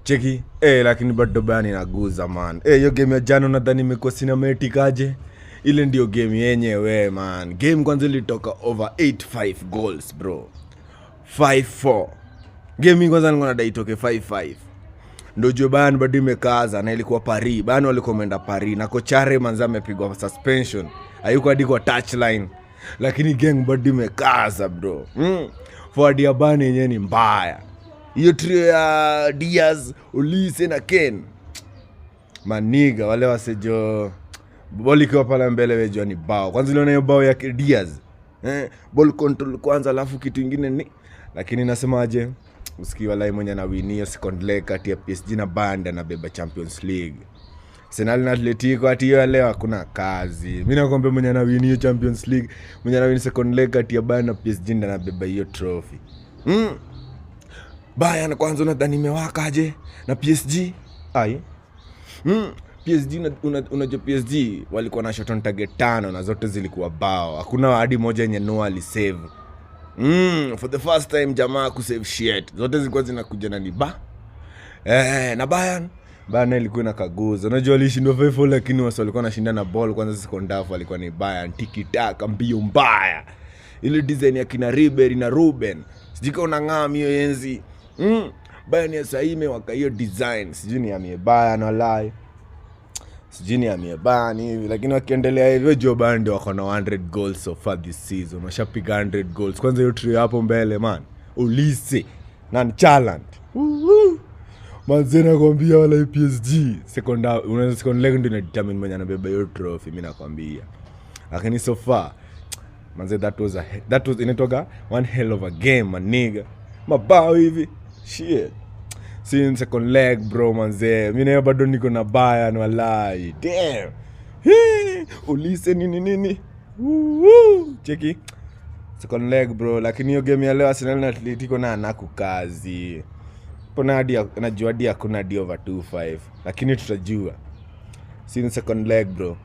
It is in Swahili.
Cheki, lakini bado Bayern inaguza, man. Hiyo game ya jana nadhani imekuwa cinematic aje. Ile ndio game yenyewe, man. Game kwanza ilitoka over 8-5 goals, bro. 5-4. Game hii kwanza nilikuwa nadai itoke 5-5. Ndio jue Bayern bado imekaza na ilikuwa Paris. Bayern walikuwa wameenda Paris na kochare manza amepigwa suspension. Hayuko hadi kwa touchline. Lakini gang bado imekaza, bro. Forward ya Bayern yenyewe ni mbaya. Hiyo trio ya Diaz, Olise na Kane. Maniga wale wasejo ball ikiwa pale mbele wejua ni bao. Kwanza uliona hiyo bao ya Diaz. Ball control kwanza, alafu kitu ingine ni, lakini nasemaje, usikii walai, mwenye anawin hiyo second leg kati ya PSG na Bayern anabeba Champions League. Arsenal na Atletico ati hiyo ya leo hakuna kazi. Mimi nakwambia mwenye anawin hiyo Champions League, mwenye anawin second leg kati ya Bayern na PSG ndiye anabeba hiyo trophy. Bayern kwanza unadhani imewaka aje na PSG? Ai. PSG unajua PSG walikuwa na shot on target tano na zote zilikuwa bao. Hakuna hadi moja yenye Neuer alisave. For the first time jamaa kusave shit. Zote zilikuwa zinakuja na ni ba. Na Bayern Bayern ilikuwa inakaguza. Unajua walishindwa 5-4, lakini wasi walikuwa wanashinda na ball kwanza second half walikuwa ni Bayern tiki taka mbio mbaya. Ile design ya kina Ribery na Robben. Sijui kama unang'aa hiyo enzi. Bayern ya sahii imewaka hiyo design. Sijui ni amie Bayern walai. Sijui ni amie Bayern hivi, lakini wakiendelea hivyo jua Bayern ndio wako na 100 goals so far this season. Washapiga 100 goals. Kwanza hiyo trio hapo mbele, man. Olise na Haaland. Woo! Manze nakwambia wala PSG second half, unaweza second leg ndio ina determine mwenye anabeba hiyo trophy, mimi nakwambia. Lakini so far manze that was inaitwaga one hell of a game, man nigga. Mabao hivi. Shit. See in second leg, bro, manze. Mimi nayo bado niko na Bayern walai. Damn. Hii, Olise nini nini. Woo, cheki. Second leg, bro, lakini hiyo game ya leo Arsenal na Atletico na anaku kazi. Pona hadi najua hadi hakuna hadi over 2.5, lakini tutajua. See in second leg, bro.